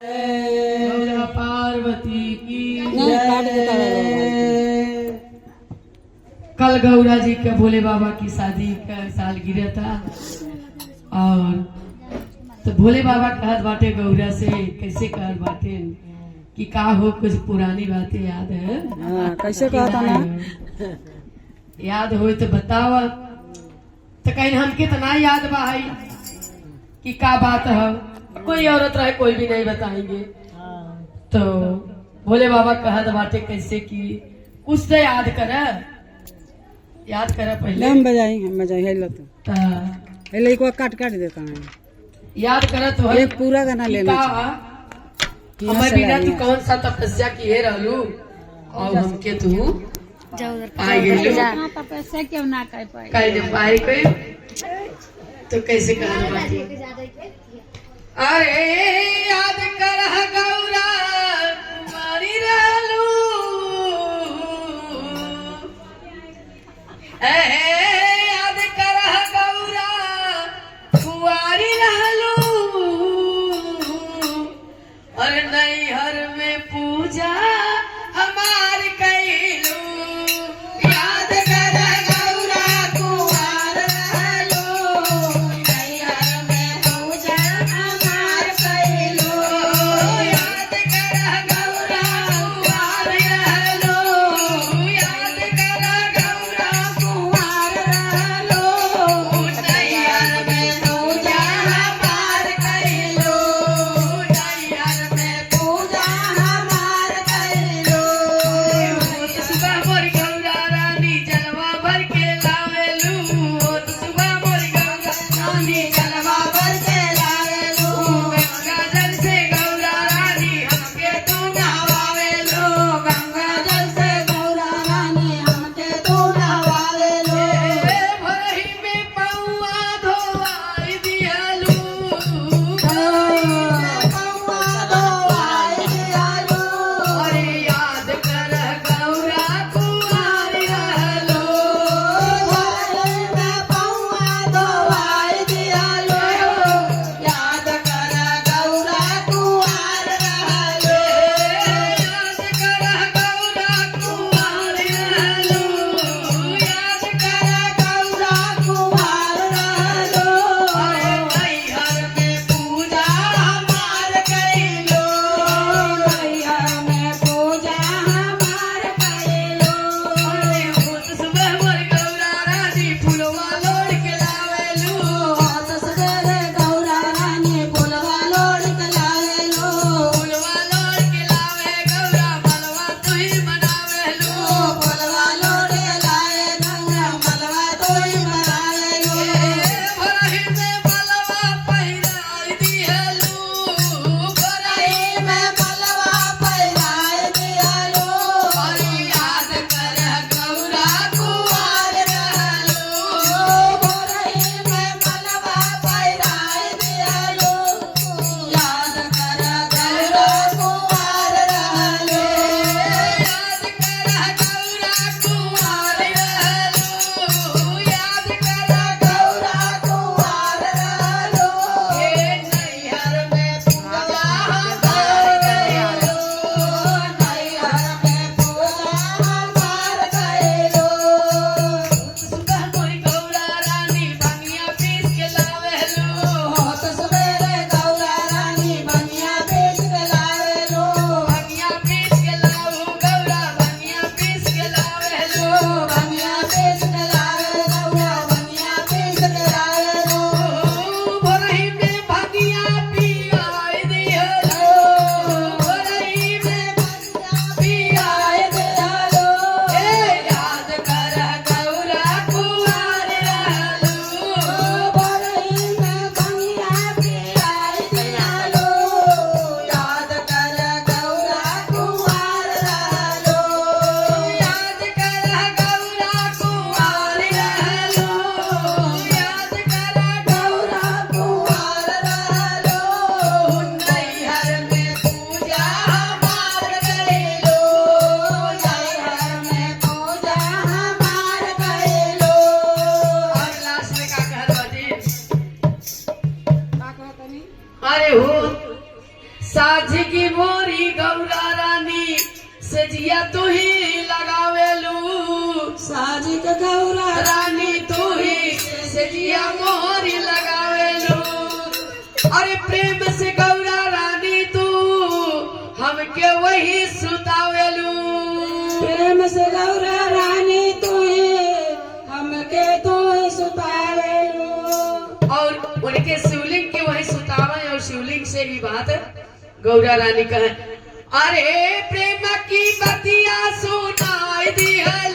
गौरा पार्वती की। नहीं, काट देता है। कल गौरा जी के भोले बाबा की शादी का सालगिरह था और तो भोले बाबा कहत बाटे गौरा से, कैसे कहत बाटे कि का हो, कुछ पुरानी बातें याद है? हाँ, कैसे कहता ना? याद हो तो बताव। तो कहीं हमके तो ना याद बा है कि का बात है। कोई औरत रहे, कोई भी नहीं बताएंगे। तो भोले बाबा कहत बाटे कैसे कि कुछ तो याद कर, याद कर पहले। हम बजाई, हम बजाई है लो तो। त है एक बार काट काट देता है। याद कर तो है एक पूरा गाना कि लेना। का हमारे बिना तू कौन सा तपस्या किए रहलू और हमके तू पाई गेलू। तपस्या क्यों ना कर पाए? काहे जब पाई कोई तो कैसे कहत बाटे? अरे याद कर गौरा, कुमारी रहलू, ए याद कर गौरा, कुंवारी रहलू और नैहर में पूजा हमार कैलू। याद कर गौरा, कुंवार रहलू, नैहर में पूजा हमार कैलू। याद कर गौरा, कुंवार रहलू, याद कर गौरा, कुंवार रहलू, नैहर में पूजा हमार कैलू, नैहर में पूजा हमार कैलू। साझी की मोरी गौरा रानी सेजिया तू ही लगावेलू। साजिक गौरा रानी तू ही सेजिया मोरी लगावेलू। अरे प्रेम से गौरा रानी तू हमके वही सुतावेलू। प्रेम से गौरा रानी तू हमके तू सुतावेलू। और उनके शिवलिंग के वही सुतावे और शिवलिंग से भी बात गौरा रानी कहे, अरे प्रेम की बतिया सुनाई दिहलू।